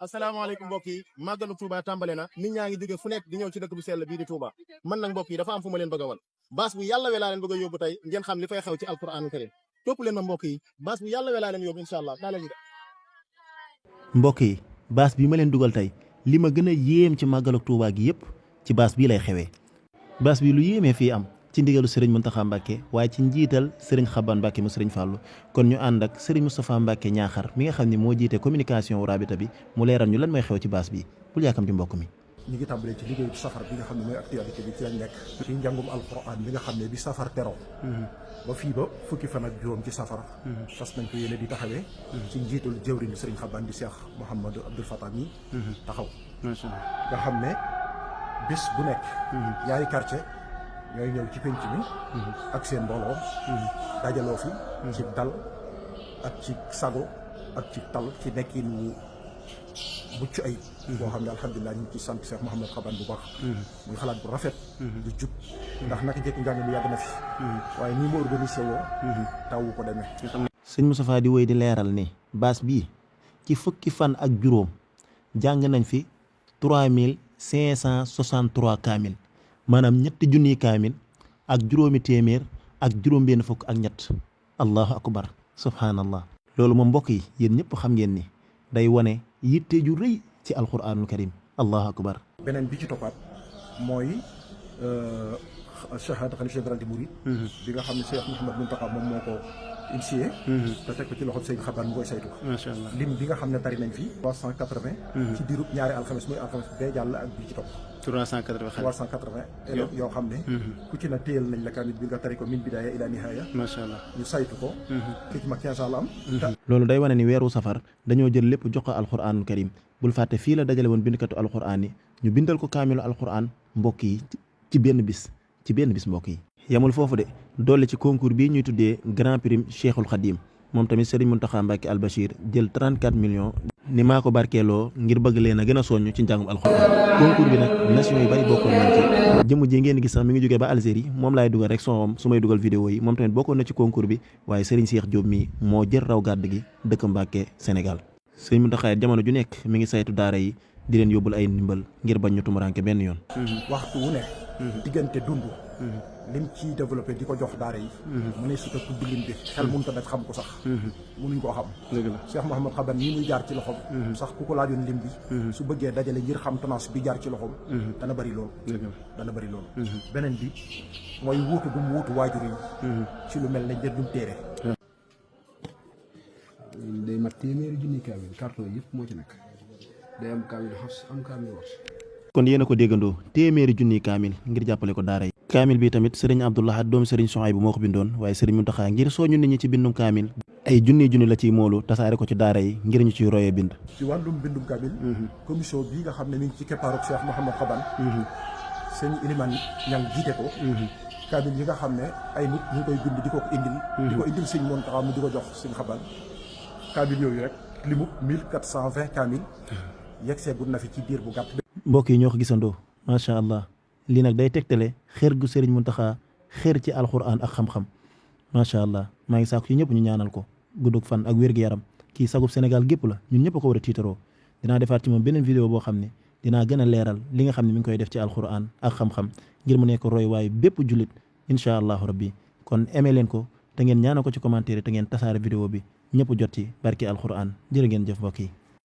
asalaamaaleykum mbokk yi màggalu Touba tàmbale na nit ñaa ngi jóge fu nekk di ñëw ci dëkk bu sell bii di Touba man nag mbokk yi dafa am fu ma leen bëgg a wan baas bu yàlla welaa leen bëgg a yóbbu tey ngeen xam li fay xew ci alquraan karim topp leen ma mbokk yi baas bu yàlla welaa leen yóbbu incha allah daa leen mbokk yi baas bi ma leen dugal tey li ma gën a yéem ci màggalu Touba gi yëpp ci baas bii lay xewee baas bi lu yéemee fii am ci ndigalu Serigne Mountakha Mbacké waaye ci njiital Serigne Xaban Mbacké mu Serigne Fallou kon ñu ànd ak Serigne Moustapha Mbacké ñaaxar mi nga xam ne moo jiite communication wu rabita bi mu leeral ñu lan mooy xew ci baas bi bul yaakam ci mbokk mi. ñu ngi tàmbalee ci liggéeyu safar bi nga xam ne mooy actualité bi ci lañ nekk ci njàngum alquran bi nga xam ne bi safar teroo ba fii ba fukki fan ak juróom ci safar fas nañ ko yéene di taxawee ci njiitul jëwriñu Serigne Xaban di Cheikh Mouhamadou Abdoul Fatah mi taxaw nga xam ne bés bu nekk ñaari quartier ñooy ñëw ci penc mi ak seen mbooloo dajaloo fi ci dal ak ci sago ak ci tal ci nekkin wu mucc ayib boo xam ne alhamdulilah ñu ngi ci sant Cheikh Mouhamed Xaban bu baax muy xalaat bu rafet du jub ndax naka jekk njàng mi yàgg na fi waaye nii ma organisé woo tawu ko demee sëñ Moustapha di woy di leeral ni baas bii ci fukki fan ak juróom jàng nañ fi 3563 kaamil maanaam ñetti junniy kaamil ak juróomi téeméer ak juróom benn fukk ak ñett allahu akbar subhanallah loolu moom mbokk yi yéen ñëpp xam ngeen ni day wane yitte ju rëy ci alquranul karim allahu akbar beneen bi ci toppaat mooy shahada xalif général di Mouride bi nga xam ne Cheikh Mouhamed Mountakha moom moo ko initié te teg ko ci loxob Serigne Xaban mu koy saytu macha allah lim bi nga xam ne tari nañ fi 380 ci diirub ñaari alxames muy alxames bee jàll ak bi ci topp 380 élèves yoo xam ne ku ci na téyal nañ la kaamil bi nga tari ko min bidaaya ila nihaaya macha allah ñu saytu ko xikma 15 ans la am loolu day wane ni weeru safar dañoo jël lépp jox ko alquranul karim bul fàtte fii la dajale woon bindkatu alquran yi ñu bindal ko kaamilu alquran mbokk yi ci benn bis mbokk yi yamul foofu de dolli ci concours bii ñuy tuddee grand prix Cheikhul Khadim moom tamit Serigne Mountakha Mbacké Al Bachir jël 34 millions ni maa ko barkeeloo ngir bëgg leen a gën a soññ ci njàngum alxuraan concours bi nag nation yu bari bokkoon nañ ci jëmm ji ngeen gis sax mi ngi jógee ba Algérie moom laay dugal rek sonam su may dugal vidéo yi moom tamit bokkoon na ci concours bi waaye Serigne Cheikh Diop mi moo jël raw gàdd gi dëkk Mbacké Sénégal Serigne Mountakha jamono ju nekk mi ngi saytu daara yi di leen yóbbul ay ndimbal ngir bañ ñu tumuranke benn yoon waxtu wu ne diggante dund lim ci développé di ko jox daara yi mu ne suta tudd lim bi xel mënut a daj xam ko sax mënuñ koo xam Cheikh Mouhamed Xaban nii muy jaar ci loxom sax ku ko laajoon lim bi su bëggee dajale ngir xam tonnage bi jaar ci loxom dana bëri loolu beneen bi mooy wuutu bu mu wuutu waajur yi ci lu mel ne njëndum téere day mat téeméeri junni kaamil carton yëpp moo ci nekk day am kaamil xas am kaamil wax kon yéen a ko déggandoo téeméeri junniy kaamil ngir jàppale ko daara yi kaamil bi tamit sëriñ Abdoulahat doomu sëriñ Sohaybu moo ko bindoon waaye sëriñ Mountakha ngir sooñu nit ñi ci bindum kaamil ay junni la ciy moolu tasaare ko ci daara yi ngir ñu ciy royee bind ci wàllum bindum kaamil commission bii nga xam ne mi ngi ci keppaaru Cheikh Mouhamed Xaban sëñ Iliman ñang jiite ko kaamil yi nga xam ne ay nit ñu koy bind di ko indil sëñ Mountakha mu di ko jox sëñ Xaban kaamil yooyu rek limu 1420 kaamil yegg seegul na fi ci diir bu gàtt mbokk yi ñoo ko gisandoo macha allah lii nag day tegtale xeer gu Serigne Mountakha xeer ci alquran ak xam-xam macha allah maa ngi saako ci ñëpp ñu ñaanal ko guddug fan ak wér-gu-yaram kii sagub Sénégal gépp la ñun ñëpp ko war a tiitaroo dinaa defaat ci moom beneen vidéo boo xam ne dinaa gën a leeral li nga xam ne mi ngi koy def ci alquran ak xam-xam ngir mu nekk roy waaye bépp jullit incha allahu rabbi kon aimé leen ko te ngeen ñaanal ko ci commentaire te ngeen tasaare vidéo bi ñëpp jot ci barki alquran jërë ngeen jëf mbokk yi